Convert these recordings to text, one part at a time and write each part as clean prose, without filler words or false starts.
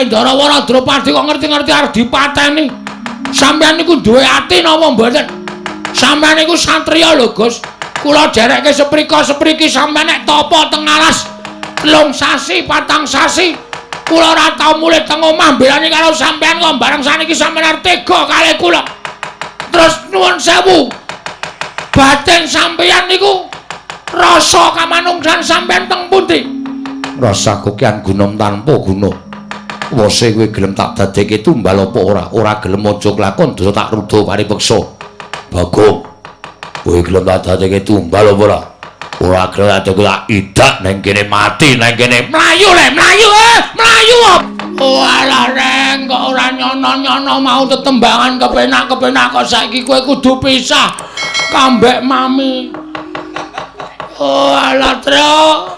Ndarawara Drupadi kok ngerti-ngerti arep dipateni. Sampeyan niku duwe ati napa mboten? Sampeyan niku satriya lho, Gus. Kula derekke seprika-sepriki sampeyan nek tapa teng alas 3 sasi, 4 sasi. Kula ora tau mulih teng omah mbelani karo sampeyan kok bareng saniki sampeyan arep tega kalih kula. Terus nuwun sewu. Batin sampeyan niku rasa kamanungsan sampeyan teng pundi? Rasa kokian gunung tanpa guna. Wose kowe gelem tak dadekke tumbal apa ora? Ora gelem aja kelakon dosa tak ruda paripeksa. Bagong, kowe gelem tak dadekke tumbal apa ora? Ora gelem tak tak idak nang kene mati nang kene. Mlayu le, mlayu, mlayu. Oh alah reng kok ora nyono-nyono mau tetembangan kepenak-kepenak kok saiki kowe kudu pisah kambek mami. Oh alah Tru.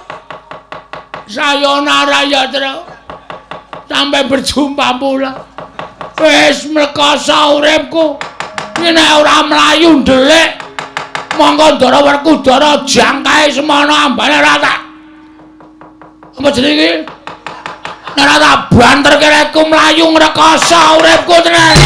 Sayonara ya Tru. Sampai berjumpa pula. Wis mlekoso uripku. Iki nek ora mlayu ndelik mongko Ndara Werkudara jangkae semono ambane ora tak. Apa jenenge iki? Nek ora tak banterke rekku mlayu ngrekoso uripku tenan.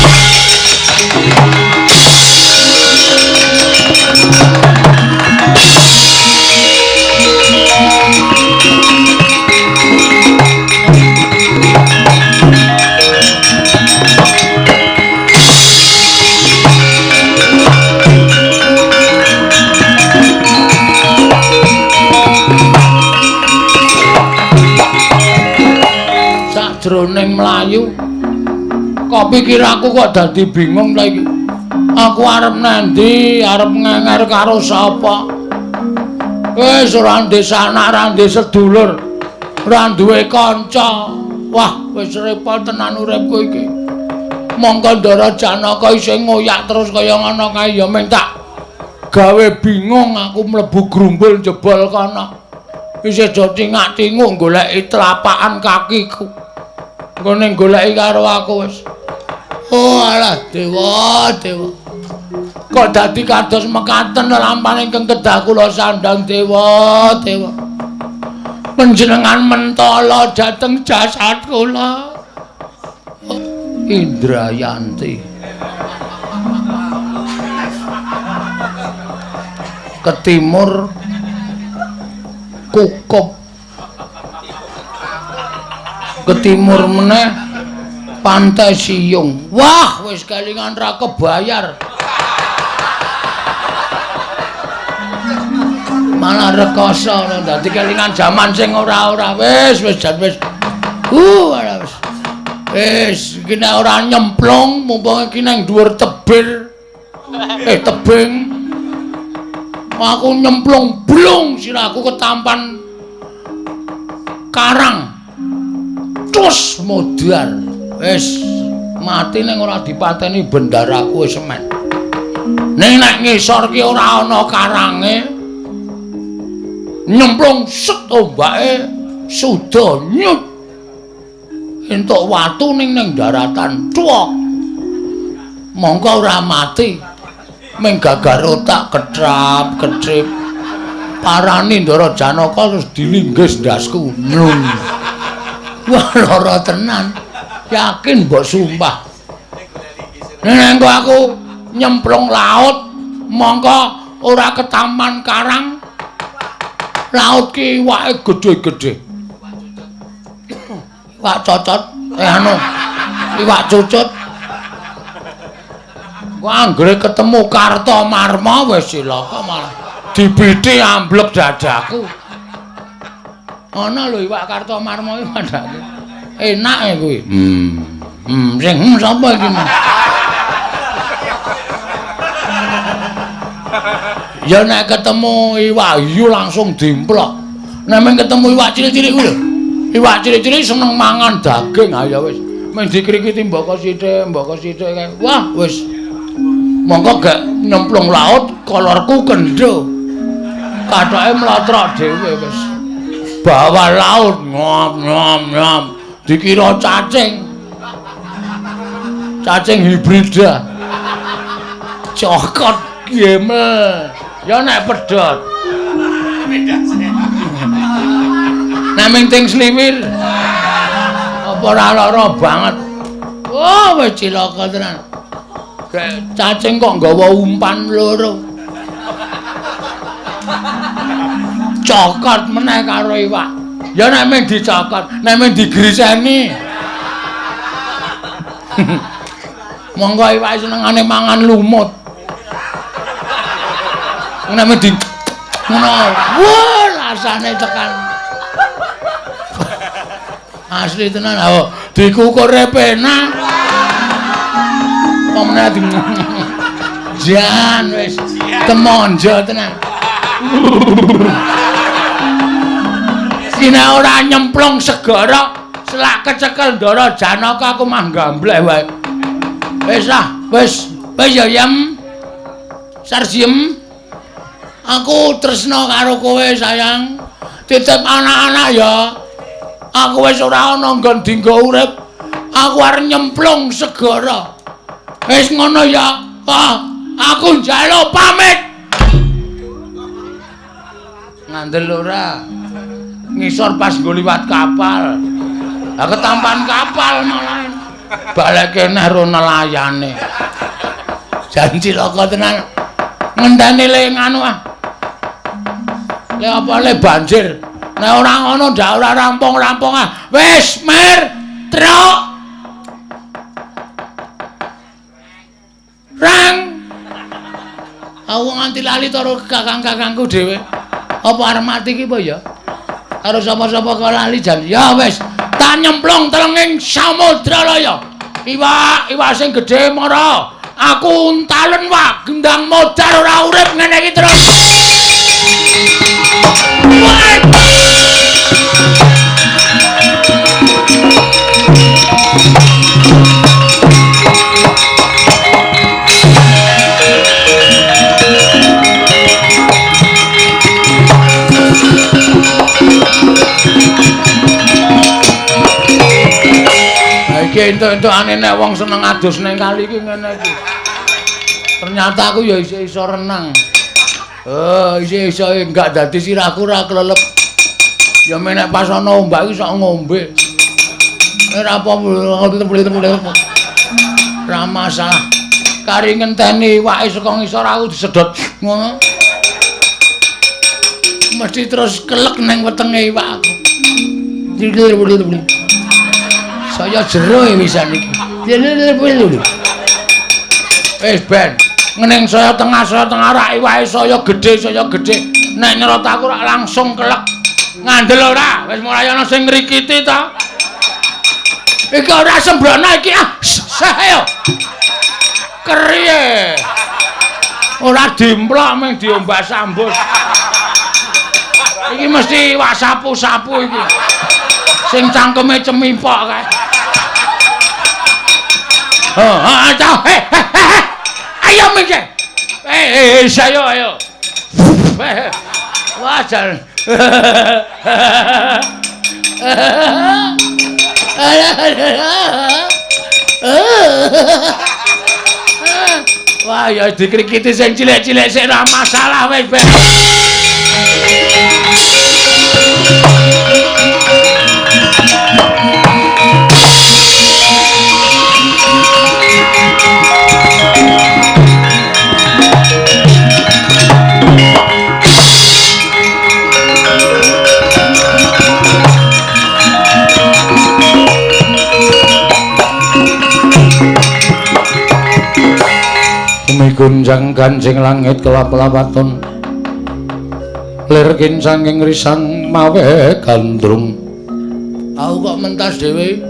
Jroning mlayu kok pikiraku kok dadi bingung ta iki. Aku arep nandi, arep ngenger karo sapa? Wis ora ndek sanak, ora ndek sedulur, ora duwe kanca. Wah, wis repot tenan uripku iki. Mongko Ndara Janaka isih ngoyak terus kaya ngono kae ya mung tak gawe bingung aku mlebu grumbul jebol kono. Isih do tingak-tinguk goleki telapakan kakiku. Nggone goleki karo aku wis. Oh alah dewa, dewa. Kok dadi kados mekaten lampahan ingkang kedah kula sandhang dewa, dewa. Panjenengan mentala dhateng jasad kula. Indrayanti. Ke timur Kukup. Ke timur meneh Pantai Siyung. Wah, wis kelingan ra kebayar. Malah rekoso dadi kelingan jaman sing ora-ora. Wis wis jan wis. Wis. Wis iki nek ora nyemplung mumpung iki nang dhuwur tebir. Tebing. Aku nyemplung blung sirahku ketampan karang. Terus modar. Wis mati ning ora dipateni bendaraku wis semen. Ning nek ngisor ki ora ana karange. Nyemplung set ombake suda nyut. Entuk watu ning ning daratan. Cuwok. Mongko ora mati. Ming gagar otak ketrap ketrip. Parani Ndara Janaka terus dilinggis ndasku. Nyung. Wah lara tenan. Yakin mbok sumpah. Nek engko aku nyemplung laut, mongko ora ketaman karang. Laut ki iwake gedhe-gedhe. Iwak cocot, anu. Iwak cucut. Wah, anggere ketemu Kartomarma wis cilaka malah dibiti amblek dadaku. Ana lho iwak Kartomarma iki padake. Enak e kuwi. Sing sapa iki? Ya nek ketemu iwak hiu langsung dimplok. Nek mung ketemu iwak cilik-cilik kuwi lho. Iwak cilik-cilik seneng mangan daging, ha ya wis. Mung dikrikiti mboko sithik kae. Wah, wis. Mongko gek nyemplung laut kolorku kendho. Kathoke mlotrok dhewe wis. Bawah laut ngop ngop ngop dikira cacing. Cacing hibrida. Cokot gemel. Ya nek pedhot. Nek ming ting sliwir. Apa ora lara banget? Oh, wis cilaka tenan. Gek cacing kok nggawa umpan loro. Cokot meneh karo iwak. Ya nek mung dicokot, nek mung digriseni. Monggo iwak senengane mangan lumut. Nek mung di ngono. Wah, rasane tekan. Asli tenan, oh, dikukure penak. Apa meneh di jan wis temonjo tenan. Sine ora nyemplung segara, selak kecekel Ndara Janaka aku mah gambleh wae. Wis ah, wis, wis ya Yem. Sarsiem. Aku tresna karo kowe sayang. Titip anak-anak ya. Aku wis ora ana nggon dinggo urip. Aku arep nyemplung segara. Wis ngono ya. Ah, aku njaluk pamit. Ngandel ora? Ngisor pas nggo liwat kapal. Lah ketampan kapal malah. Baleke neh ro nelayane. Jan cilaka tenan. Ngenteni le nganu ah. Le apa le banjir. Nek ora ngono ndak ora rampung-rampung ah. Wis mer truk. Rang. Aku nganti lali karo kakang-kakangku dhewe. Apa arep mati ki apa ya? Karo sapa-sapa kok lali jan. Ya wis, tak nyemplung telenging samudra laya. Iwak, iwak sing gedhe mara. Aku untalen wak, gendang modar ora urip ngene iki terus. Iki entuk-entukane nek wong seneng adus ning kali iki ngene iki. Ternyata aku ya isih iso renang. Oh, isih iso enggak dadi sirahku ora klelep. Ya menek pas ana ombak iki sok ngombe. Ora apa-apa. Ora masalah. Kari ngenteni iwake saka ngisor aku disedot ngono. Mesti terus kelek ning wetenge iwak aku. Saya jero ya wisan iki. Wis ben, ngening saya tengah rak iwake saya gedhe, saya gedhe. Nek nyerot aku rak langsung kelek. Ngandel ora? Wis mulai ana sing ngrikiti ta. Iki ora sembrono iki ah. Ayo. Keriye. Ora dimplok mung diombak sambus. Iki mesti iwak sapu-sapu iki. Sing cangkeme cemipok kae. Oh, ah, eh, eh, ayo minggir. Eh, ayo, ayo. Wah, jan. Wah, ya dikrikiti sing cilik-cilik sik ora masalah wis ben. Gunjang ganjing langit kelap-lapaton lir kincang ing risang mawe gandrung. Aku kok mentas dhewe.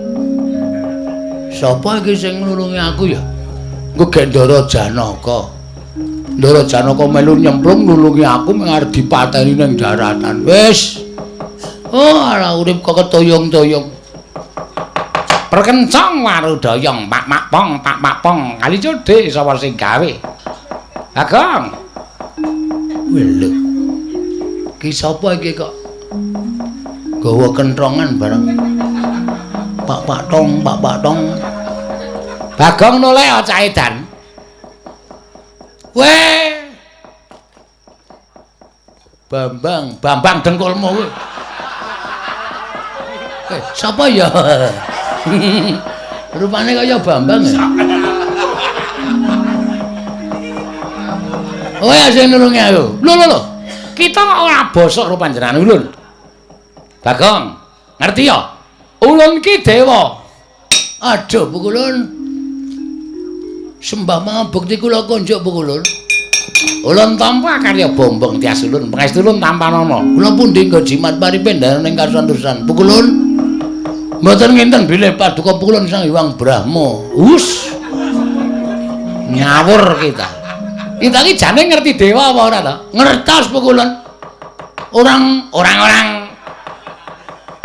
Sapa iki sing nulungi aku ya? Engko gek Ndara Janaka. Ndara Janaka melu nyemplung nulungi aku mung arep dipateni ning daratan. Wis. Oh, ala urip kok ketoyong-toyong. Perkencong warudayong pak mak pong pak mak pong kali codhe sapa sing gawe. Bagong. Lho. Ki sapa iki kok gawa kentrongan bareng. Pak pak tong, pak pak tong. Bagong noleh cah edan. Weh. Bambang, Bambang dengkulmu kuwi. Eh, sapa ya? Rupane kaya Bambang ya. Oh ya sing nulungi aku. Lho lho lho. Kita kok ora bosok karo panjenengan ulun. Bagong, ngerti ya? Ulun ki dewa. Aduh, Pukulun. Sembah mangabukti kula konjuk Pukulun. Ulun tampa karya bombong tias ulun, pangestu ulun tampanana. Kula pundi nggo jimat paripendaran ing karsan-tersan. Pukulun. Mboten nginten bilih paduka Pukulun Sang Hyang Brahma. Hus. Ngawur kita. Kita iki jane ngerti dewa apa ora to? Ngertos Pukulun. Orang-orang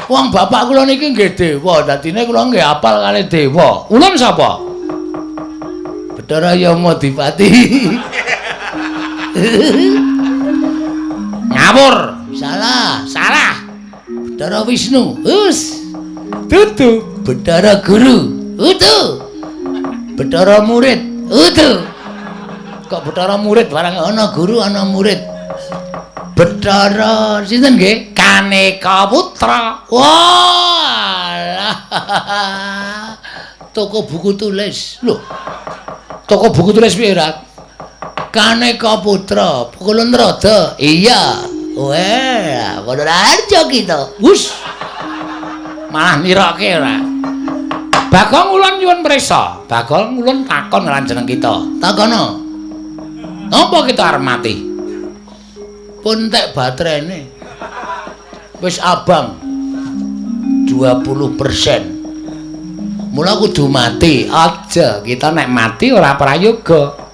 wong bapak kula niki nggih dewa, dadine kula nggih apal kalih dewa. Ulun sapa? Bathara Yamadipati. Ngawur. Salah, salah. Bathara Wisnu. Hus. Dudu. Bathara Guru. Udu. Bathara murid. Udu. Kok Bathara murid barang ana guru ana murid. Bathara sinten nggih? Kaneka Putra. Wah. Toko buku tulis. Lho. Toko buku tulis piye, Rat? Kaneka Putra, Pukulun Rada. Iya. Wah, padha harjo kita. Wus. Malah niroke ora. Bagong ulun nyuwun prisa. Bagong ulun takon lan jeneng kita. Takono. Napa kita arep mati? Pun tek baterene. Wis abang 20%. Mula kudu mati. Aja kita nek mati ora prayoga.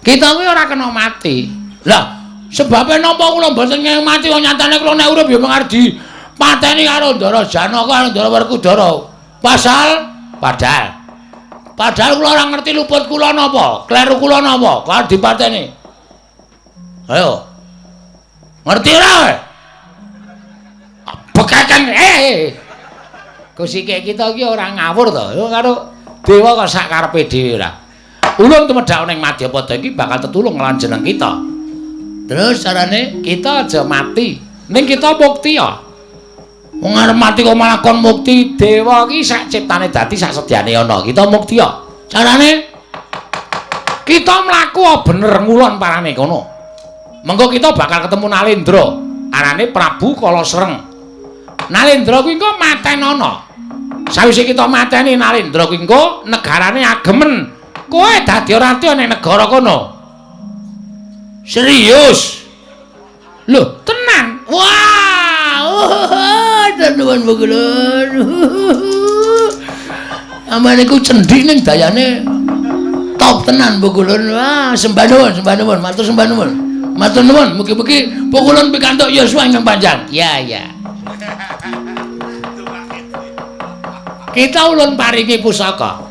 Kita kuwi ora kena mati. Lah, sebabe napa kula mboten ngeng mati wong nyatane kula nek urip ya mung arep dipateni karo Ndara Janaka karo Ndara Werkudara. Pasal padahal kula ora ngerti luput kula napa, kleru kula napa, kok arep dipateni. Ayo. Ngerti ora kowe? Bekaken Kusike kita iki ora ngawur to. Karo dewa kok sak karepe dhewe ora. Ulun tumedhak ning Madyapada iki bakal tetulung lan jeneng kita. Terus carane kita aja mati. Ning kita mukti ya. Wong arep mati kok malah kon mukti. Dewa iki sak ciptane dadi sak sedyane ana. Kita mukti ya. Carane kita mlaku bener ngulon parane kono. Mengko kita bakal ketemu Nalendra. Arane Prabu Kalasreng. Nalendra kuwi engko matenana. Sawise kita mateni Nalendra kuwi engko negarane agemen. Kowe dadi ratu ning negara kono. Serius? Lho, tenan. Wah, nuwun Pukulun. Amane iku cendhik ning dayane top tenan Pukulun. Wah, sembah nuwun, sembah nuwun, matur sembah nuwun. Matur nuwun, mugi-mugi Pukulun pikantuk yuswa ingkang panjang. Ya, ya. Kita ulun paringi pusaka.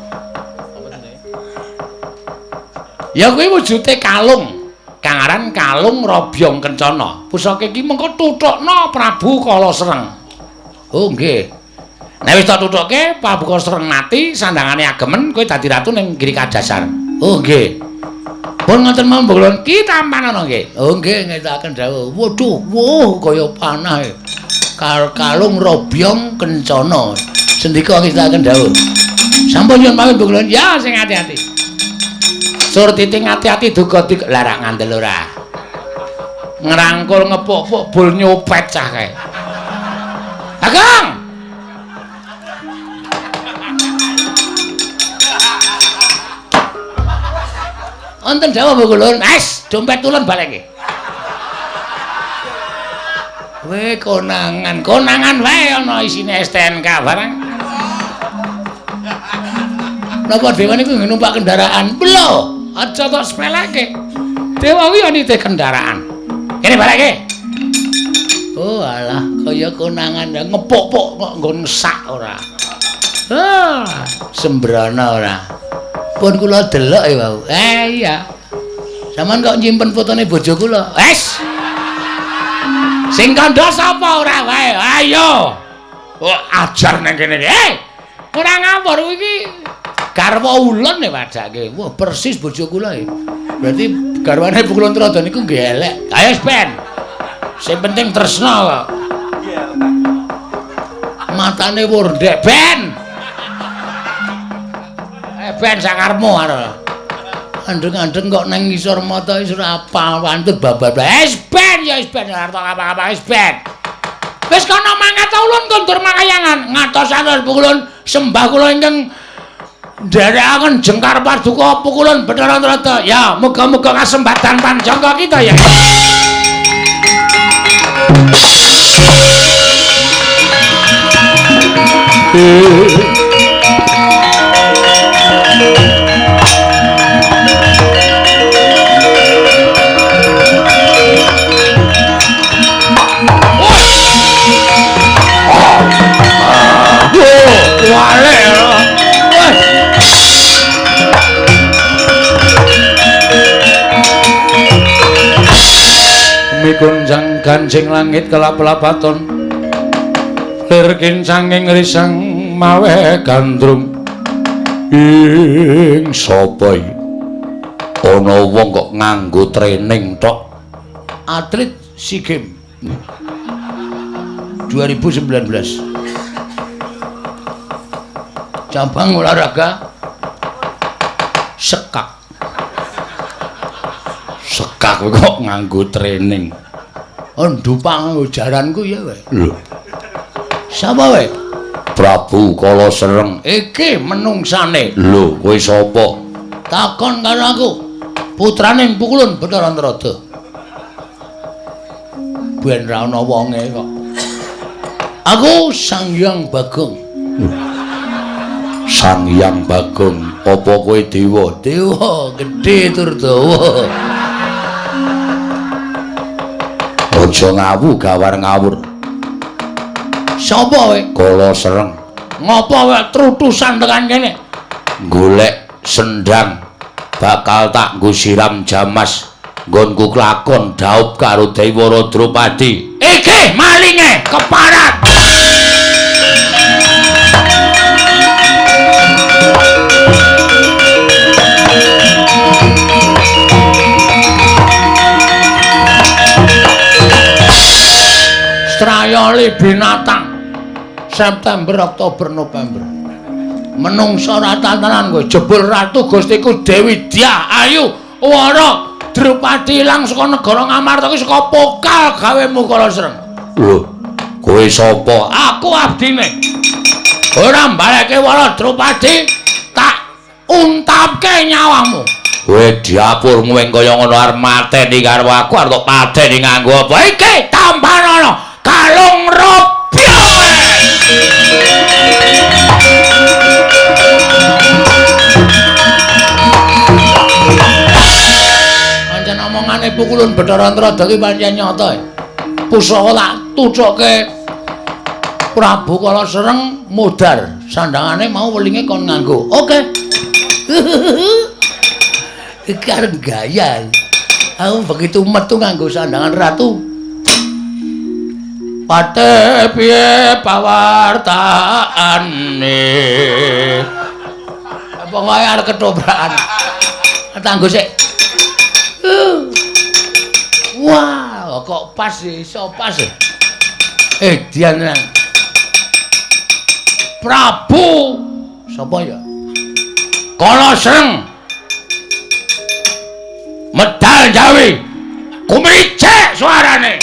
Ya kuwi wujude kalung. Kang aran kalung Robyong Kencana. Pusaka iki mengko tuthukna Prabu Kalasreng. Oh nggih. Nek wis tak tuthukke Prabu Kalasreng mati, sandangane agemen, kowe dadi ratu ning Giri Kadasar. Oh nggih. Pun ngoten mawon Pukulun, ki tampanana nggih. Oh nggih, ngetaken dawuh. Waduh, wuh kaya panah. Kalung Robyong Kencana. Sendika ngestaken dawuh. Sampun nyuwun pamit Pukulun. Ya sing ati-ati. Surtiti ati-ati duga larak ngandel ora. Ngrangkul ngepuk-puk bul nyopet cah kae. Bagong. Wonten dawuh Pukulun. Wes, dompet ulun baleke. Kowe konangan, konangan wae ana isine STNK barang. Napa dewa niku numpak kendaraan? Lho, aja tok sepeleke. Dewa kuwi nitih kendaraan. Kene baleke. Oh alah, kaya konangan ngepuk-puk kok nggon sak ora. Ah, sembrana ora. Pun kula delok ya wau. Iya. Sampeyan kok nyimpen fotone bojo kula? Wes. Sing kandha sapa ora wae? Ayo. Oh, ajar nang kene iki. Ora ngawur iki. Garwa ulun e wadake. Wah, persis bojo kula e. Berarti garwane Pukulun Trada niku nggih elek. Ayo ben. Sing penting tresna kok. Matane wurdek ben. ben sakarepmu arep. Andeng-andeng kok nang ngisor mata wis ora apal wantut babar. Wis ben ya wis ben ora arep apa-apa wis ben. Wis kono mangkat ulun kondur makayangan. Ngatos-atos pukulun sembah kula ingkang nderekaken jengkar paduka pukulun Bathara Antarada. Ya, muga-muga kasembatan panjangka kita ya. Mikunjang ganjing langit kelap-lapaton lir kincanging risang mawe gandrung. Ing sapa iki? Ana wong kok nganggo training tok. Atlet SEA Games 2019. Cabang olahraga sekak. Sekak kok nganggo training. Oh, ndupak nganggo jaranku ya kowe. Lho. Sapa kowe? Prabu Kala Sereng. Iki menungsane. Lho, kowe sapa? Takon karo aku. Putrane Pukulun Bathara Antarada. Ben ra ana wonge kok. Aku Sang Hyang Bagong. Sang Hyang Bagong, apa kowe dewa? Dewa gedhe tur dawa. Aja ngawu gawar ngawur. Sapa kowe? Kala Sereng. Ngopo kowe trutusan tekan kene? Golek sendang bakal tak nggo siram jamas nggonku klakon dhaup karo Dewara Drupadi. Iki malinge keparat. Strayoli binatang September, Oktober, November. Menungso ora tenan kowe. Jebul Ratu Gustiku Dewi Dyah Ayu Wara Drupadi ilang saka negara Ngamarta iki saka pokal gawemu Kala Sreng. Lho, kowe sapa? Aku abdine. Ora mbaleke Wara Drupadi tak untapke nyawamu. Kowe diapurmu ing kaya ngono arep mateni karo aku arep tok pateni nganggo apa? Iki tambanono kalung robyo. Pancen omongane Pukulun Bathara Antarada iki pancen nyata. Pusaka tak tucuke Prabu Kala Sereng mudhar, sandangane mau welinge kon nganggo. Oke. Iki arep gaya. Aku begitu metu nganggo sandangan ratu. Pate piye pawartaane. Pokoke arep ketobrakan. Tanggo sik. Wah, kok pas iso pas. Dian tenan. Prabu sapa ya? Kala Sreng. Medal Jawi. Kumricik suarane.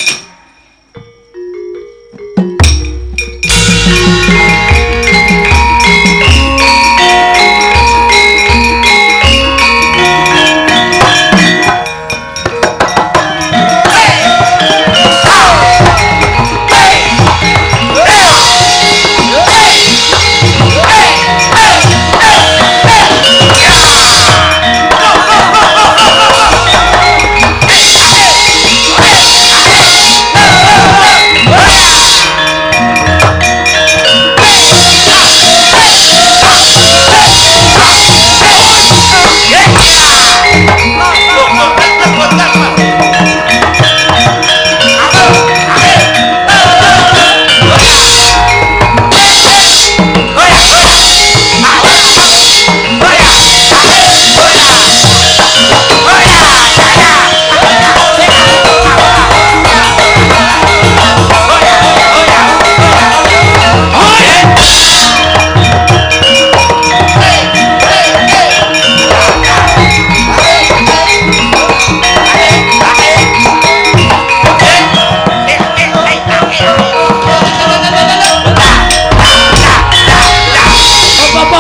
Apa.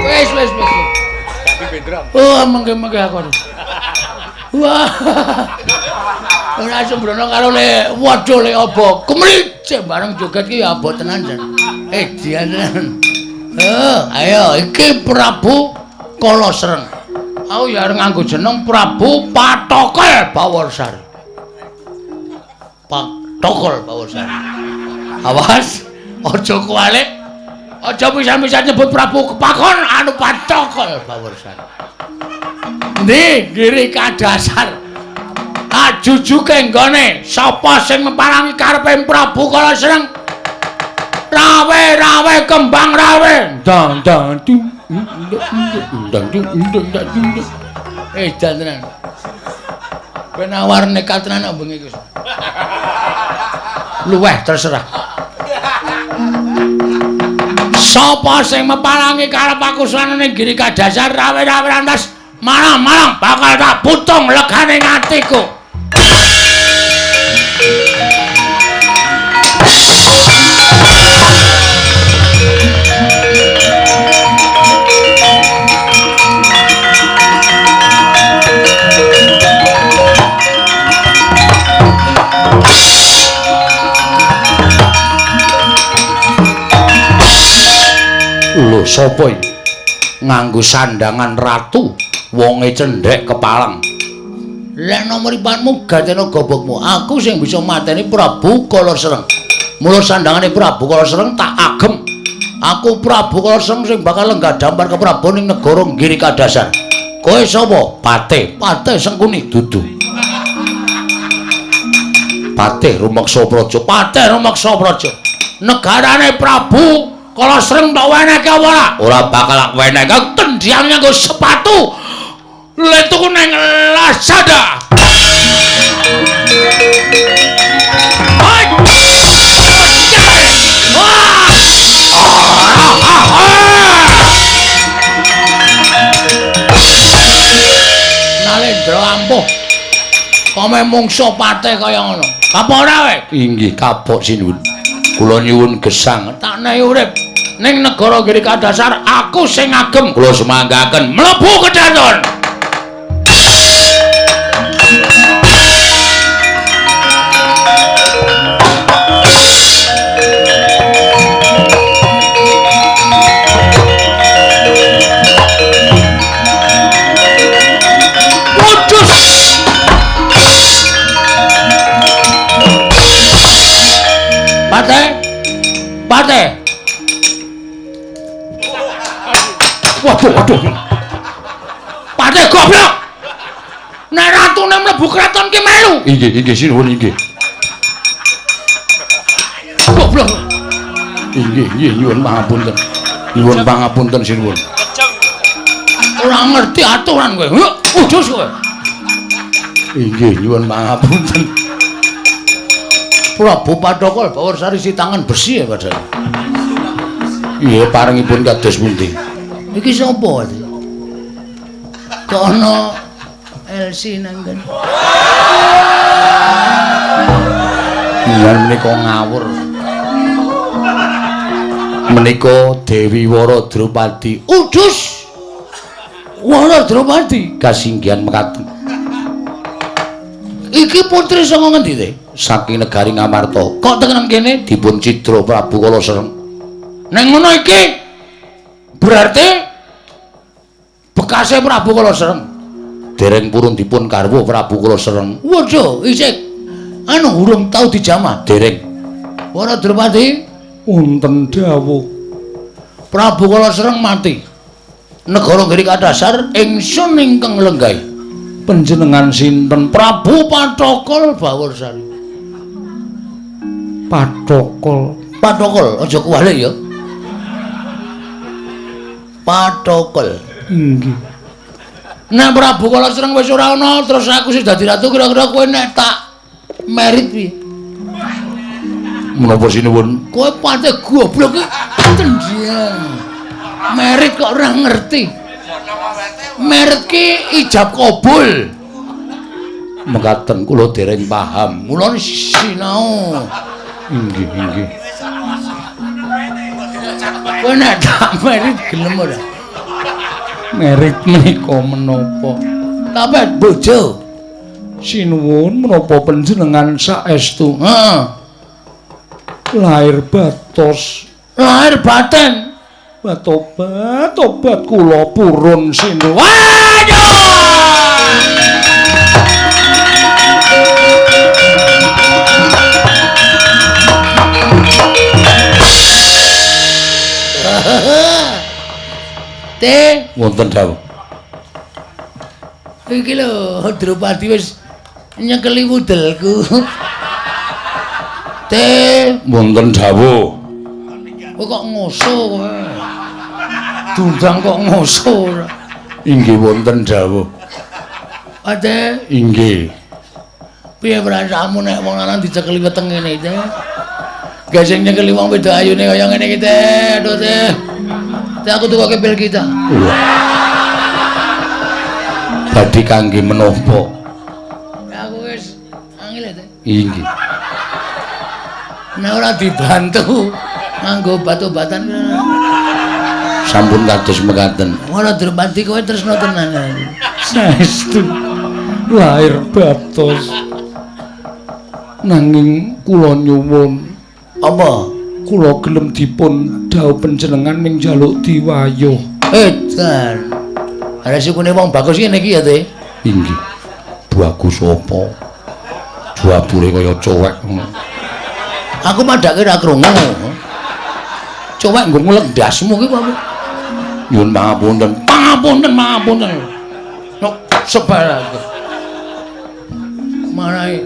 Wis. Oh, mengke-mengke aku. Wah. Ora sembrono karo le waduh le apa. Kemricik bareng joget ki ya abot tenan jan. Dian tenan. Ayo iki Prabu Kalasreng. Aku ya arep nganggo jeneng Prabu Patokol Baworsari. Patokol Baworsari. Awas, aja kuwalik. Aja pisan-pisan nyebut Prabu Kepakon anu Patokol Baworsari. Ndi Giri Kadasar. Ajujuke nggone sapa sing meparangi karepe Prabu Kalasreng? Rawe-rawe kembang rawe. Dang dang dung dang dung dang dung. Jan tenan. Kowe nawar nekat tenan kok bengi iki. Luweh terserah. Sapa sing meparangi karep aku sanane Giri Kadasar rawe-rawe rantas malang-malang bakal tak putung legane atiku. Lho sapa iki? Nganggo sandangan ratu, wonge cendhek kepalang. Lek nomor ipanmu gatena gobokmu, aku sing bisa mateni Prabu Kalasreng. Mula sandangane Prabu Kalasreng tak agem. Aku Prabu Kalasreng sing bakal lenggah dampar ke Prabu ning negara Giri Kadasar. Kowe sapa? Patih. Patih Sengkuni dudu. Patih Rumeksa Praja. Patih Rumeksa Praja. Negarane Prabu Kalasreng tak wenehke apa ora? Ora bakal tak wenehke. Tendhang nganggo sepatu. Le tuku nang Lazada. Nalendra ampuh. Kome mungsuh patih kaya ngono. Kapok ora kowe? Inggih kapok sinuwun. Kula nyuwun gesang. Tak nehi urip ning negara Giri Kadasar aku sing ngagem. Kula sumanggaken mlebu kedaton. Patih. Patih. Waduh, waduh. Patih goblok. Nek ratune mlebu kraton ki melu. Inggih, inggih sinuwun inggih. Goblok. Inggih, inggih nyuwun pangapunten. Nyuwun pangapunten sinuwun. Ora ngerti aturan kowe. Udus kowe. Inggih, nyuwun pangapunten. Prabu Pathokol Bawarsari si tangan besi ya padahal. Iya, parengipun kados pundi? Iki sapa iki? Kok ana LC nang kene? Yen menika ngawur. Menika Dewi Wara Drupadi. Udus. Wara Drupadi kasinggihan mekaten. Iki putri saka ngendi te? Saking negari Ngamarta. Kok tekan kene dipun cidra Prabu Kalasreng. Neng ngono iki berarti bekase Prabu Kalasreng. Dereng purun dipun garwa Prabu Kalasreng. Waduh, isih anu urung tau dijamah. Dereng. Wara Drupadi wonten dawuh Prabu Kalasreng mati. Negara Giri Kadasar ingsun ingkang lenggahi. Panjenengan sinten? Prabu Pathokol Bawarsari. Pathokol. Pathokol, aja kuwalik ya. Pathokol. Inggih. Nek Prabu Kalasreng wis ora ana, terus aku sing dadi ratu kira-kira kowe nek tak merit piye? Menapa sinuwun? Kowe patih goblok iki tendhang. Merit kok ora ngerti. Merit ki ijab kabul. Mekaten kula dereng paham. Mula sinau. Inggih, inggih. Kowe nek tak merit gelem ora? Merit menika menapa? Tapi bojo. Sinuwun menapa panjenengan saestu? Heeh. Lahir batos, lahir batin. Tobat, tobat kula purun sinuwun. Waduh! Teh, wonten dawuh. Iki lho, Drupadi wis nyekeli wudelku. Teh, wonten dawuh. Kowe kok ngoso kowe? Dundang kok ngoso ora? Inggih wonten dawuh. Ade, inggih. Piye perasaanmu nek wong lanang dicekeli weteng ngene iki? Gak sing nyekeli wong wedok ayune kaya ngene iki, Teh. Aduh, Teh. Teh aku tukoke pil kita. Badhe kangge menapa? Ya aku wis angel ya, Teh. Inggih. Nek ora dibantu nganggo obat-obatan sampun kados mekaten. Ora Drupadi kowe tresno tenan. Saestu lahir batos. Nanging kula nyuwun apa? Kula gelem dipun dhawuh panjenengan ning njaluk diwayuh. Edan. Ana sukune wong bagus ngene iki ya, Teh. Inggih. Bagus apa? Juabure kaya cowek. Aku padake ora krungu. Cowek nggo ngulek ndasmu ki apa? Nyuwun pangapunten. Pangapunten, pangapunten. Nok sebal aku. Marai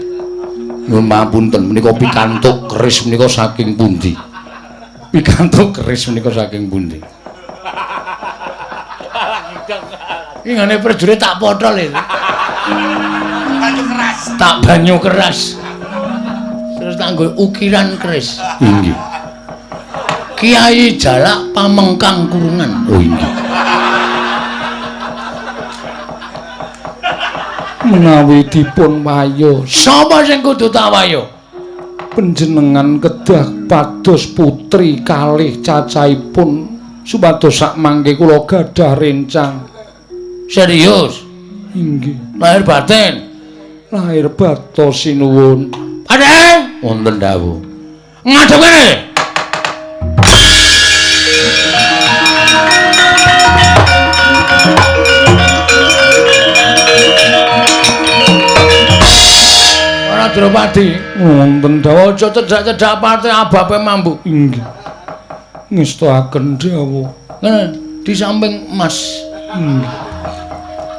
nyuwun pangapunten menika pikantuk keris menika saking pundi? Pikantuk keris menika saking pundi? Iki ngene prajurit tak potol iki. Banyu keras. Tak banyu keras. Terus tak nggo ukiran keris. Inggih. Kiai Jalak Pamengkang Kurungan. Oh inggih. Menawi dipun wayuh, sapa sing kudu tak wayuh? Panjenengan kedah pados putri kalih cacahipun supados sakmangke kula gadah rencang. Serius? Inggih. Lahir batin. Lahir batos sinuwun. Padhe wonten dawuh. Ngadep kene. Ora Drupadi wonten dawuh. Aja cedhak-cedhak parte abape mambu. Inggih. Ngestoaken dawuh. Ngene di samping Mas. Inggih.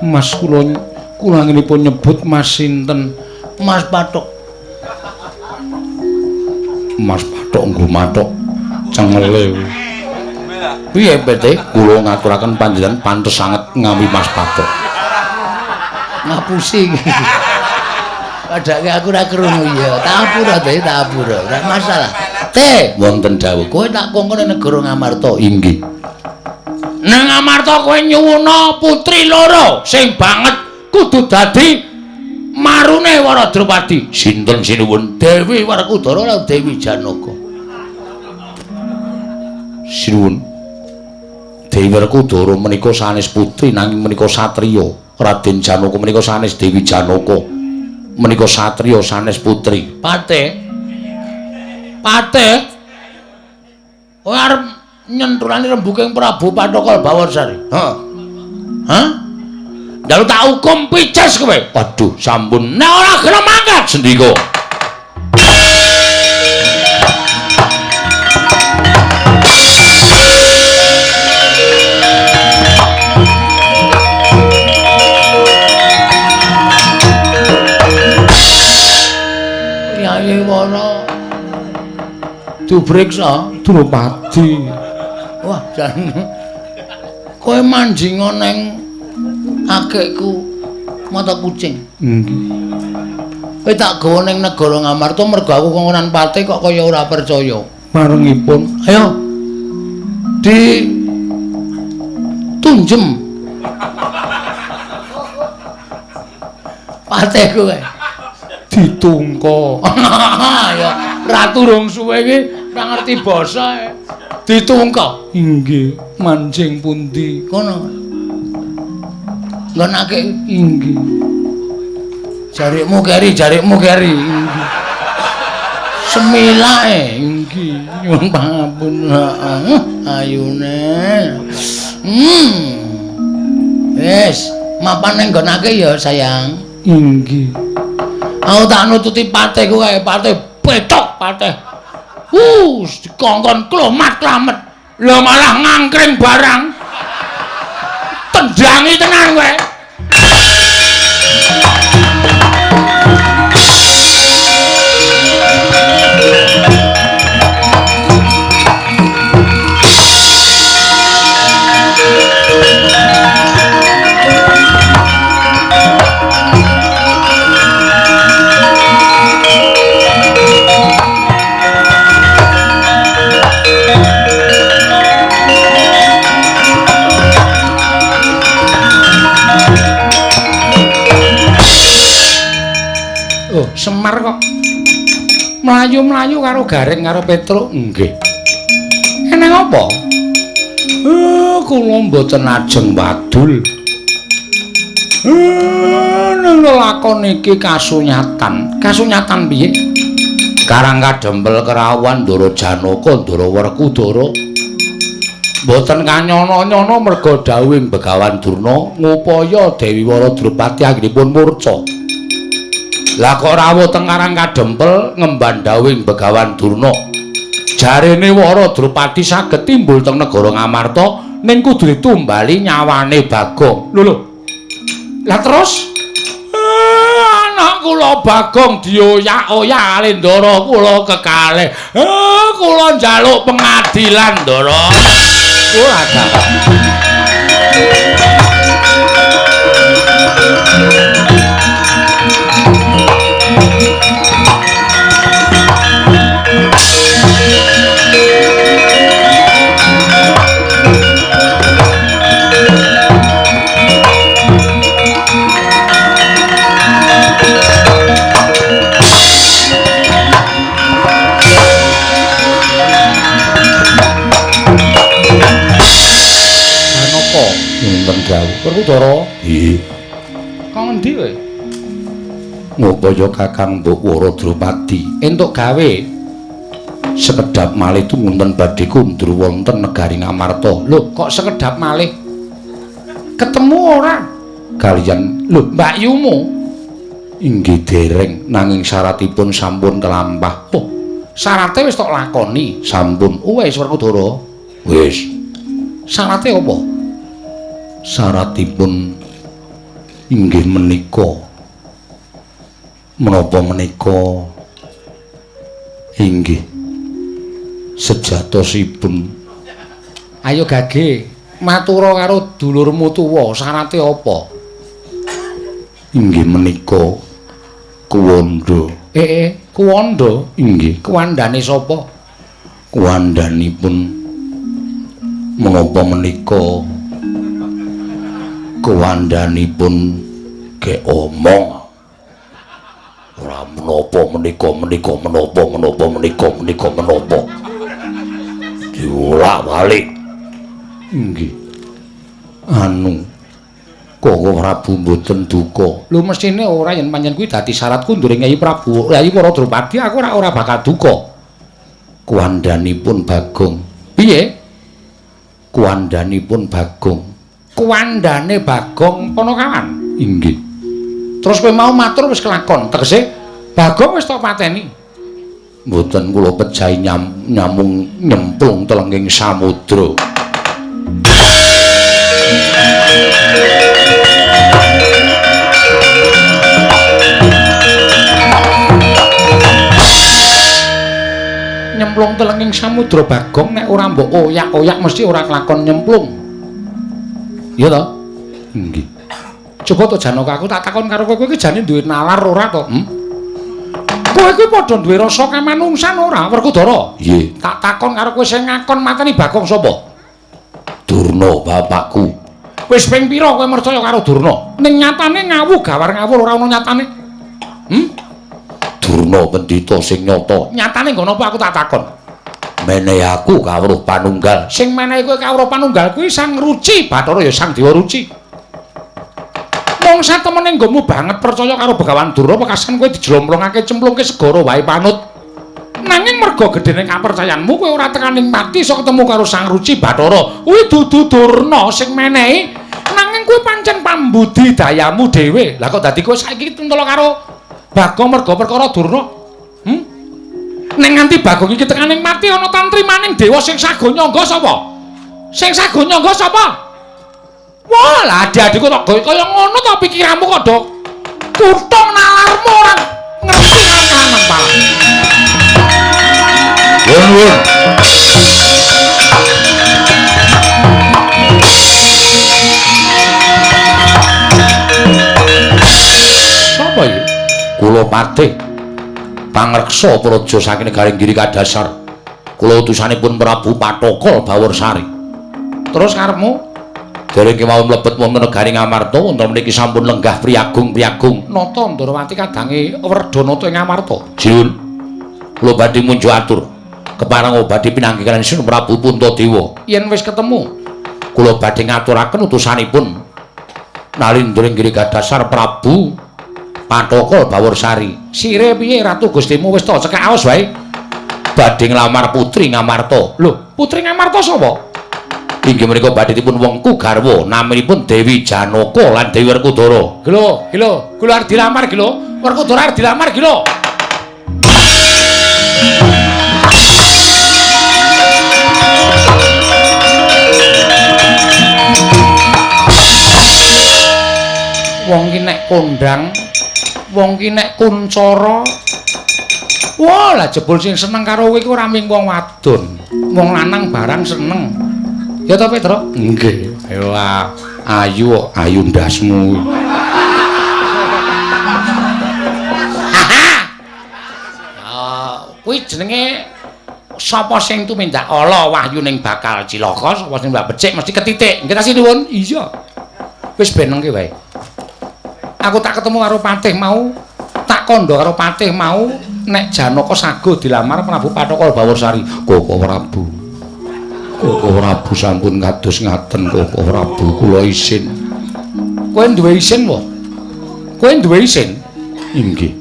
Mas kula kula anggenipun nyebut Mas sinten? Mas Pathok. Mas Pathok nggo mathok cengele. Piye PT? Kula ngaturaken panjenengan pantes sanget ngawi Mas Pathok. Ngapusi iki. Padake aku ora krungu ya. Tak apura Teh, tak apura. Ora masalah. Teh, wonten dawuh. Kowe tak kongkon nang negara Ngamarta. Inggih. Nang Ngamarta kowe nyuwuna putri loro sing banget kudu dadi marune Wara Drupadi. Sinten sinuwun? Dewi Werkudara lan Dewi Janaka. Sinuwun. Dewi Werkudara menika sanes putri nanging menika satriya. Raden Janaka menika sanes Dewi Janaka. Menika satriya sanes putri. Pate. Pate. Kowe arep nyentrulane rembuking Prabu Pathokal Bawarsari. Heeh. Hah? Njaluk tak hukum pices kowe. Waduh, sampun. Nek ora gelem mangkat sendika. Kyai Wara dipriksa Drupadi. Wah, jan kowe manjinga neng akekku mata kucing. Nggih. Kowe tak gawa ning negara Ngamarta mergo aku kongkonan pate kok kaya ora percaya. Marengipun, ayo di tunjem pateku kae. Ditungko. Ya, ratu rong suwe iki ora ngerti basa. Ditungko. Inggih, manjing pundi? Kono. Nggonake inggih. Jarikmu keri, jarikmu keri. Inggih. Semilae inggih. Nyuwun pangapunten. Ayune. Wis, mapan ning nggonake ya, sayang. Inggih. Aku tak nututi patihku kae, patih petok patih. Dikongkon klomat-klamet. Lah malah ngangkring barang. Tendangi tenan kowe. Oh, Semar kok mlayu-mlayu karo Gareng karo Petruk. Nggih. Eneng apa? Kula mboten ajeng wadul. Ning lelakon iki kasunyatan. Kasunyatan piye? Karang kadempel kerawan Ndara Janaka Ndara Werkudara. Mboten kanyono-nyono merga dawuhing Begawan Durna ngupaya Dewi Wara Drupadi anggenipun murca. Lah kok rawuh teng Karang Kadempel ngemban dawuhing Begawan Durna. Jarene Wara Drupadi saged timbul teng negara Ngamarta ning kudu ditumbali nyawane Bagong. Lho lho. Lah terus anak kula Bagong dioyak-oyak kali ndara kula kekalih. Kula njaluk pengadilan ndara. Ora agak. Werkudara. Nggih. Kok ngendi kowe? Ngupaya Kakang Mbok Wara Drupadi entuk gawe sekedhap malih tumunten badhe kundur wonten negari Ngamarta. Lho, kok sekedhap malih? Ketemu ora? Kaliyan lho, mbakyumu. Inggih dereng, nanging syaratipun sampun kelampah. Oh, syarate wis tok lakoni. Sampun. Wis Werkudara. Wis. Syarate apa? Syaratipun inggih menika menapa menika inggih sejatosipun. Ayo gage matura karo dulurmu tuwa, syarate apa? Inggih menika kuwanda. Kuwanda? Inggih. Kuwandane sapa? Kuwandanipun menapa menika kuwandanipun ge omong ora menapa menika menika menapa menapa menika menika menapa diolak-walik. Inggih. Anu Koko Prabu mboten duka. Lho mesthine ora yen pancen kuwi dadi syarat kunduring Kyai Prabu Kyai Wara Drupadi aku ora bakal duka. Kuwandanipun Bagong. Piye? Kuwandanipun Bagong. Kuwandane Bagong Ponokawan. Inggih. Terus kowe mau matur wis kelakon, tegese Bagong wis tok pateni. Mboten kula pejahi nyamung nyemplung telenging samudra. Nyemplung telenging samudra Bagong nek ora mbok oyak-oyak mesti ora kelakon nyemplung. Iya to? Nggih. Coba to Janaka, aku tak takon karo kowe, kowe iki jane duwe nalar ora to? Kowe kuwi padha duwe rasa kamanungsan ora, Werkudara? Nggih. Tak takon karo kowe sing ngakon mateni Bagong sapa? Durna bapakku. Wis ping pira kowe mercaya karo Durna? Ning nyatane ngawu gawar ngawur ora ana nyatane. Durna pendhita sing nyata. Nyatane nggon apa aku tak takon? Menehi aku kawruh panunggal. Sing menehi kowe kawruh panunggal kuwi Sang Ruci Bathara ya Sang Dewa Ruci. Mung satemene nggonmu banget percaya karo Begawan Durna pekasan kowe dijlomplongake cemplungke segara wae panut. Nanging merga gedene kapercayanmu kowe ora tekaning pati iso ketemu karo Sang Ruci Bathara. Kuwi dudu Durna sing menehi, nanging kowe pancen pambudi dayamu dhewe. Lah kok dadi kowe saiki pentala karo Bagong merga perkara Durna? Ning nganti Bagong iki tekaning mati ana tantrimaning dewa sing sago nyangga sapa? Sing sago nyangga sapa? Wah, lah adik-adikku kok kaya ngono to pikiranmu kok do kutung nalarmu ora ngerti kanan Pak. Nuwun. Sapa iki? Kula Patih pangreksa praja saking negari Giri Kadasar. Kula utusanipun Prabu Pathaka Bawarsari. Terus karepmu? Dereng kemawon mlebet wonten negari Ngamarta, wonten mriki sampun lenggah priyagung-priyagung. Nata Ndrawati kadange Werdanata ing Ngamarta. Jiun. Kula badhe munjuk atur. Kepareng badhe pinanggih kaliyan Sun Prabu Puntadewa. Yen wis ketemu, kula badhe ngaturaken utusanipun Nalindra ing Giri Kadasar Prabu Pathaka Bawarsari. Sire piye Ratu Gustimu wis to cekak aos wae. Badhe nglamar putri Ngamarta. Lho, putri Ngamarta sapa? Inggih menika badhe dipun wengku garwa naminipun Dewi Janaka lan Dewi Werkudara. Gelo, gelo, kula arep dilamar gelo. Werkudara arep dilamar gelo. Wong ki nek kondang, wong ki nek kuncara. Wah, lah jebul sing seneng karo kowe iku ora mung wong wadon, wong lanang barang seneng. Ya to, Petro? Nggih. Ayo ayu ayu ndasmu. Kuwi jenenge sapa sing tumindak ala wahyuning bakal cilaka, sapa sing mbak becik mesti ketitik. Nggih ta sinuwun? Iya. Wis benengke wae. Aku tak ketemu karo Patih mau, tak kandha karo Patih mau nek Janaka sago dilamar Prabu Pathaka Bawarsari. Koko Prabu. Koko Prabu sampun kados ngaten Koko Prabu kula isin. Kowe duwe isin wae? Kowe duwe isin? Inggih.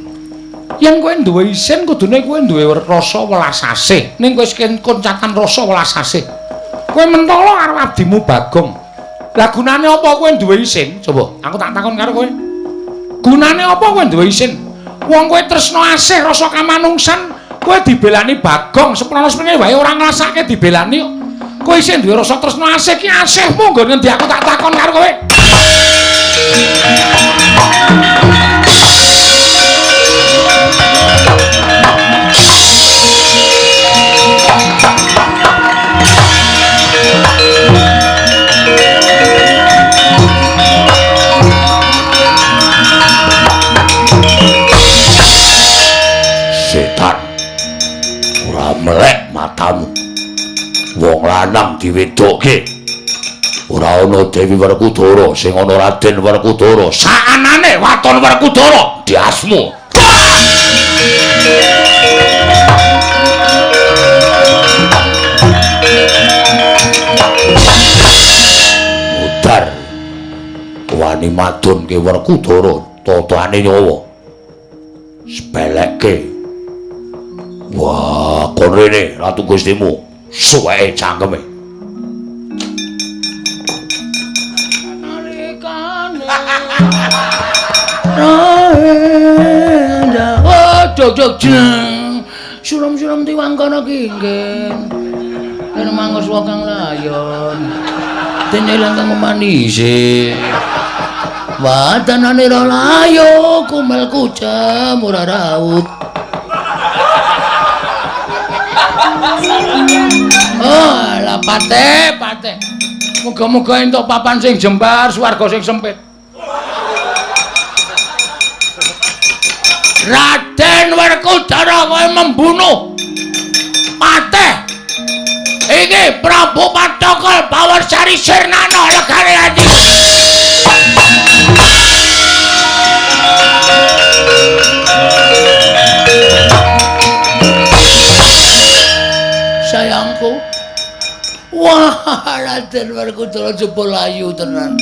Yen kowe duwe isin kudune kowe duwe rasa welas asih. Ning kowe wis koncatan rasa welas asih. Kowe mentala karo abdimu Bagong. Lah gunane apa kowe duwe isin? Coba aku tak takon karo kowe. Gunane apa kowe duwe isin? Wong kowe tresna asih rasa kamanungsan, kowe dibelani Bagong seprono-seprene wae ora ngrasake dibelani kok. Kowe isin duwe rasa tresna asih ki asihmu nggon ngendi aku tak takon karo kowe. Setan ora melek matamu. Wong lanang diwedokke. Ora ana Dewi Werkudara sing ana Raden Werkudara. Saanane waton Werkudara diasmu. Mudar. Wani madunke Werkudara totane nyawa. Sepelekke. Wah, kon rene Ratu Gustimu. Suweke cangkeme. Nalikane. Oh, jog jog jeng. Suram-suram tiwangkana ki nggih. Kene mangsa kang layon. Dene langkang manise. Wadanane ra layo kumel kucam ora raut. Oh, lah pate, pate. Muga-muga entuk papan sing jembar, swarga sing sempit. Raden Werkudara kowe membunuh Patih. Iki Prabu Pathaka Bawarsari sirnana legane ati. Saya Raden Werkudara jebul ayu tenan.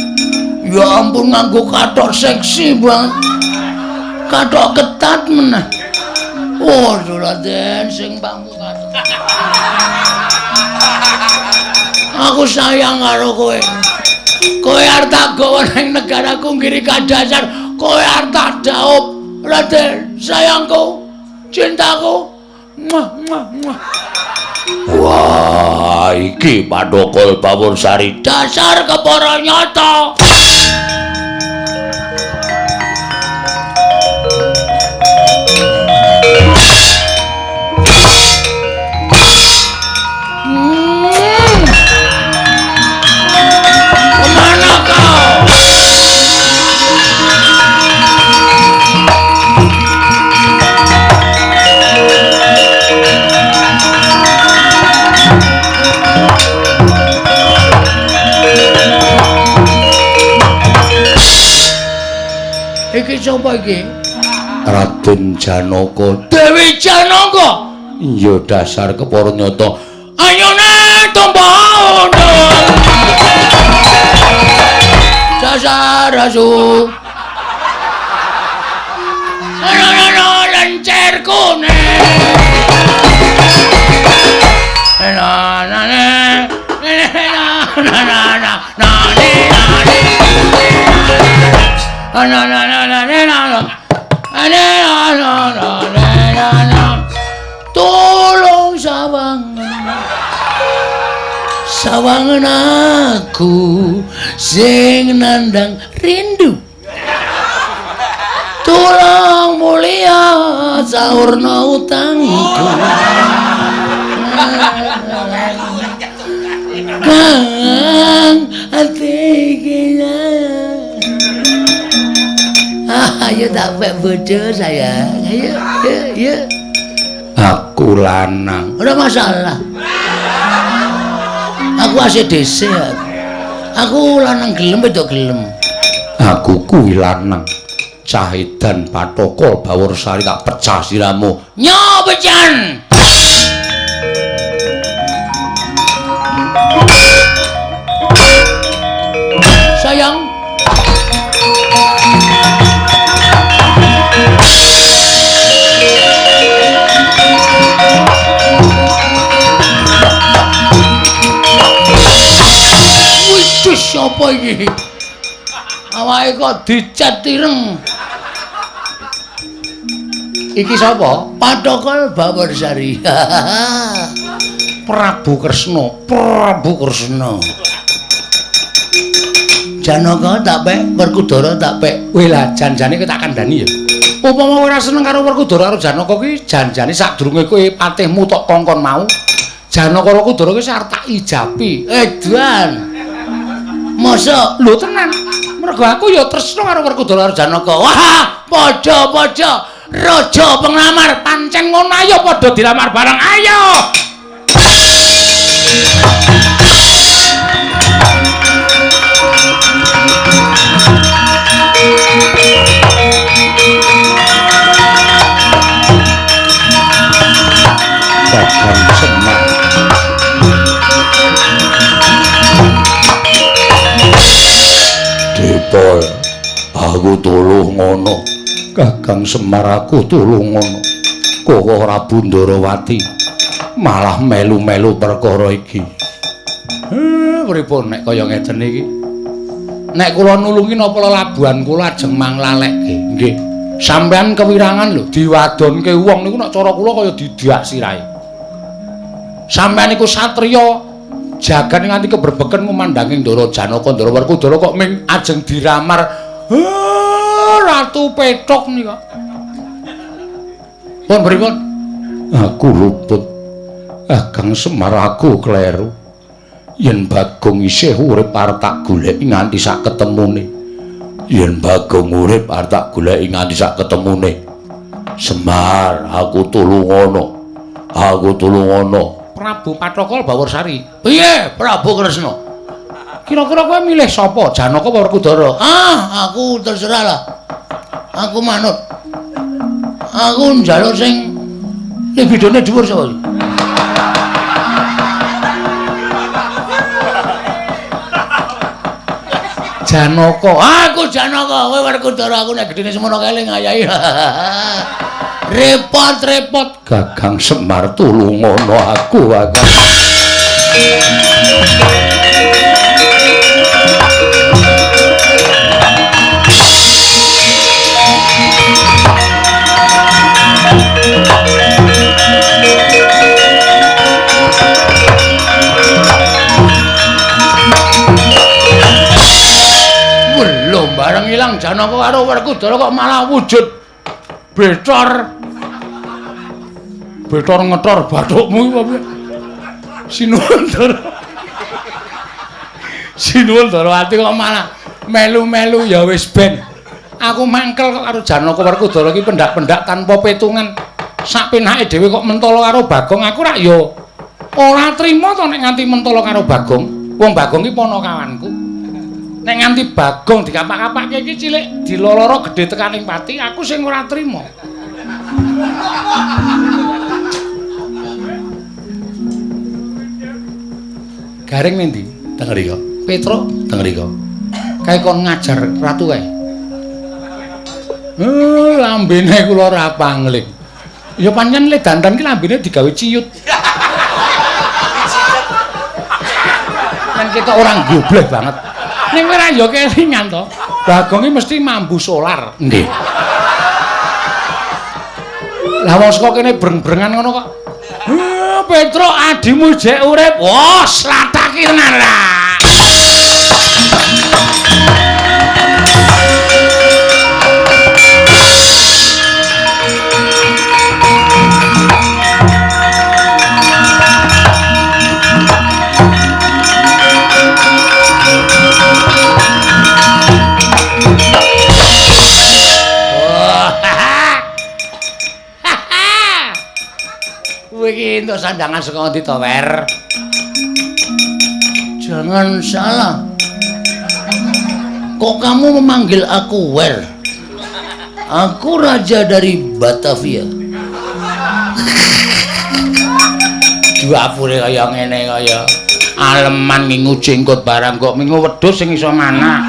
Ya ampun nganggo kathok seksi banget. Kathok ketat meneh. Waduh Raden sing pangku kathok. Aku sayang karo kowe. Kowe arep tak gawa ning negaraku nggiri kadasar, kowe arep tak dhaup. Raden, sayangku, cintaku. Muah muah muah. Wah, iki Pathokol Baworsari dasar kepara nyata. Kemana kau? Iki sapa iki? Raden Janaka. Dewi Janaka. Iya dasar kepara nyata. Ayone tumpah undul. Dasar asu. Ana lencer kuning. Na na na na na na na na na na na na na na na na na na. Tolong sawangan, sawangan aku sing nandang rindu. Tolong mulia saurna utangku. Kang ati iki. Ayo tak pek bojo sayang. Ayo, ayo, ayo. Aku lanang. Ora masalah. Aku ACDC aku. Aku lanang gelem wedok gelem. Aku kuwi lanang. Cah edan Pathokol Baworsari tak pecah siramu. Nyo pecan. Sayang. Wih, sapa iki? Awake kok dicat ireng. Iki sapa? Pathokol Baworsari. Prabu Kresna, Prabu Kresna. Janaka tak pek, Werkudara tak pek. Weh lah, janjane kowe tak kandhani ya. Upama ora seneng karo Werkudara karo Janaka kuwi janjane sadurunge kowe patihmu tok kongkon mau, Janaka Werkudara kuwi arep tak ijapi. Edan. Mosok lho tenan. Mergo aku ya tresna karo Werkudara karo Janaka. Wah, padha-padha raja penglamar pancen ngono ayo padha dilamar bareng. Ayo. Kakang Semar. Dipol, aku tuluh ngono. Kakang Semar aku tuluh ngono. Koko Prabu Ndarawati malah melu-melu perkara iki. Pripun nek kaya ngeten iki? Nek kula nulungi napa lelabuhan kula ajeng manglalekke? Nggih. Sampeyan kewirangan lho diwadonke wong niku nek cara kula kaya didak sirahe. Sampeyan niku satriya jagan nganti kebrebeken ngumandhanging Ndara Janaka Ndara Werkudara kok ming ajeng diramar Ratu Petok nika. Pun pripun? Aku luput. Kakang Semar aku kleru. Yen Bagong isih urip arep tak goleki nganti sak ketemune. Yen Bagong urip arep tak goleki nganti sak ketemune. Semar, aku tulungono. Aku tulungono. Prabu Pathokol Baworsari. Piye Prabu Kresna? Kira-kira kowe milih sapa? Janaka apa Werkudara? Ah, aku terserah lah. Aku manut. Aku njaluk sing libidone dhuwur sapa iki? Janaka. Aku Janaka, kowe Werkudara, aku nek gedene semono kae ngayahi. Repot-repot. Gagang Semar tulungono aku, Kakang. Belum bareng ilang Janaka karo Werkudara kok malah wujud becor. Becor ngetor bathukmu iki apa piye? Sinuwun Ndara. Sinuwun Ndarawati kok malah melu-melu ya wis ben. Aku mangkel kok karo Janaka Werkudara iki pendak-pendak tanpa petungan. Sak penake dhewe kok mentolo karo Bagong, aku rak ya ora trima to nek nganti mentolo karo Bagong. Wong Bagong iki ponokawanku. Nek nganti Bagong dikapak-kapake iki cilik diloloro gedhe tekaning pati, aku sing ora trima. Gareng ngendi? Teng mriko. Petruk teng mriko. Kae kon ngajar ratu kae. Lambene kula ora pangling. Ya pancen le dandan ki lambene digawe ciyut. Kan ketok orang gobleh banget. Ning kowe ra ya kelingan to. Bagong ki mesti mambu solar. Nggih. Lah wong saka kene breng-brengan ngono kok. Petruk adimu jek urip. Wah, slataki tenan ra. Iki entuk sandangan saka ngendi to, Wer? Jangan salah. Kok kamu memanggil aku Wer? Aku raja dari Batavia. Duapure kaya ngene kaya aleman ngingu jenggot barang kok mingu wedhus sing iso manah.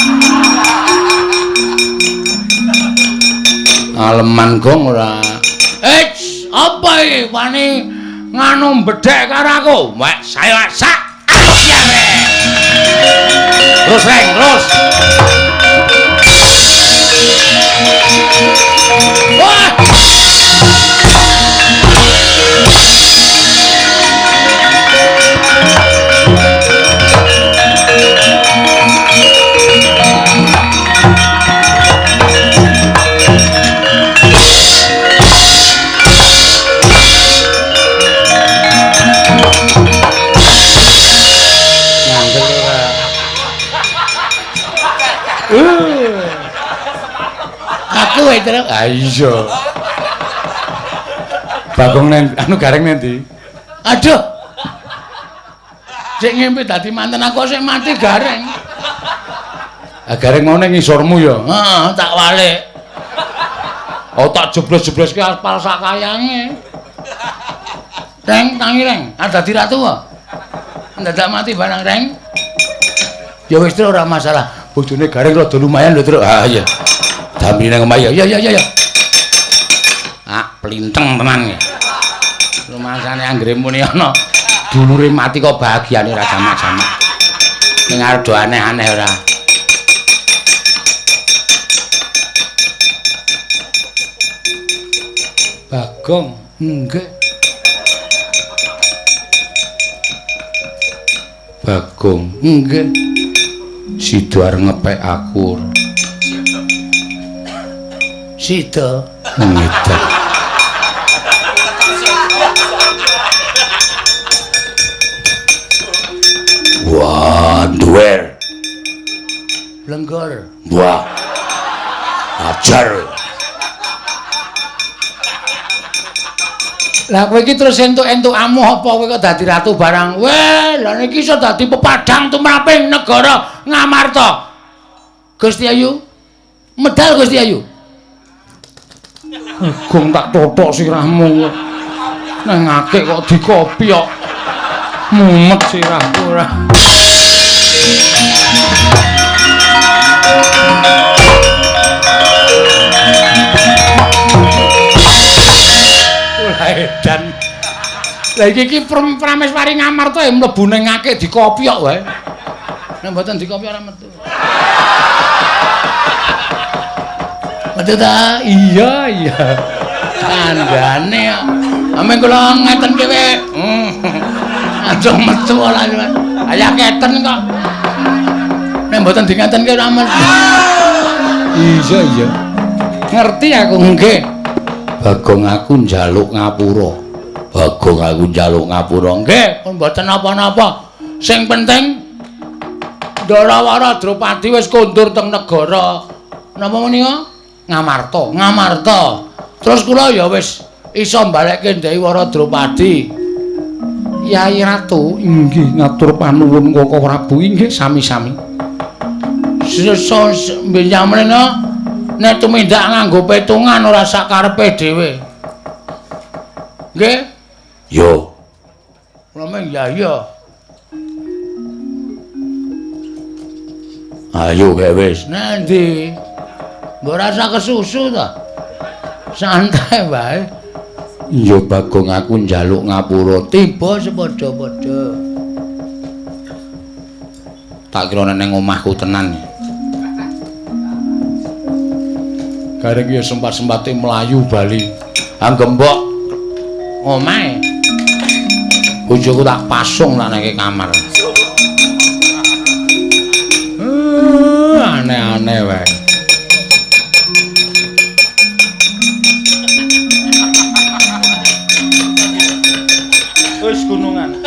Aleman gong ora. Eits, apa iki wani nganu bedhek karo aku? Wek saya sak. Asyik. Terus reng, terus. Wah. Aku wae terus. Ah iya. Bagong nen anu Gareng nendi? Aduh. Sik ngimpi dadi manten aku sik mati Gareng. Ah Gareng mau ning ngisormu ya? Heeh, tak walik. Oh tak jeblos-jebloske aspal sak kayange. Reng tangi reng, ah dadi ratu kok. Ndadak mati barang reng. Ya wis ora masalah. Bojone Gareng rada lumayan lho, Truk. Ah iya. Damine nang omah ya. Ya ya ya ya. Ah, plinteng tenan ya. Rumasane anggere muni ana dulure mati kok bahagiane ora jamak-jamak. Ning arep do aneh-aneh ora. Bagong, nggih. Bagong, nggih. Sida arep ngepek aku. Sida ngedan. Wah, duwer. Blenggor. Wah. Ajar. Lah kowe iki terus entuk-entuk amuh apa kowe kok dadi ratu barang? Weh, lha niki iso dadi pepadang tumraping negara Ngamarta. Gusti Ayu. Medal Gusti Ayu. Gong tak totok sirahmu. Nang akeh kok dikopi kok. Mumet sirahku ora. Lah iki iki Prameswari Ngamarta ya mlebu ning akeh dikopyok wae. Nek mboten dikopyok ora metu. Metu ta? Iya, iya. Kandhane kok. Ame kula ngeten dhewe. Langsung metu ora. Ayah keten kok. Nek mboten dingetenke ora metu. Iya, iya. Ngerti aku nggih. Bagong aku njaluk ngapura. Bagong aku njaluk ngapura. Nggih, pun mboten napa-napa. Sing penting Ndharawara Drupadi wis kondur teng negara napa menika? Ngamarta. Ngamarta. Terus kula ya wis iso mbalekke Ndewara Drupadi. Yai Ratu inggih ngatur panuwun Koko Prabu inggih sami-sami. Sesa mrene nek tumindak nganggo petungan ora sakarepe dhewe. Nggih? Yo. Kula meng ya iya. Ayo gek wis. Nandi? Mbok rasa kesusu ta? Santai wae. Iya Bagong aku njaluk ngapura. Tiba sepadha-padha. Tak kira neng omahku tenan. Gareng ya sempat-sempate mlayu bali. Anggembok omahe. Bojoku tak pasung tak nang kamar. Aneh-aneh wae. Wis gunungan.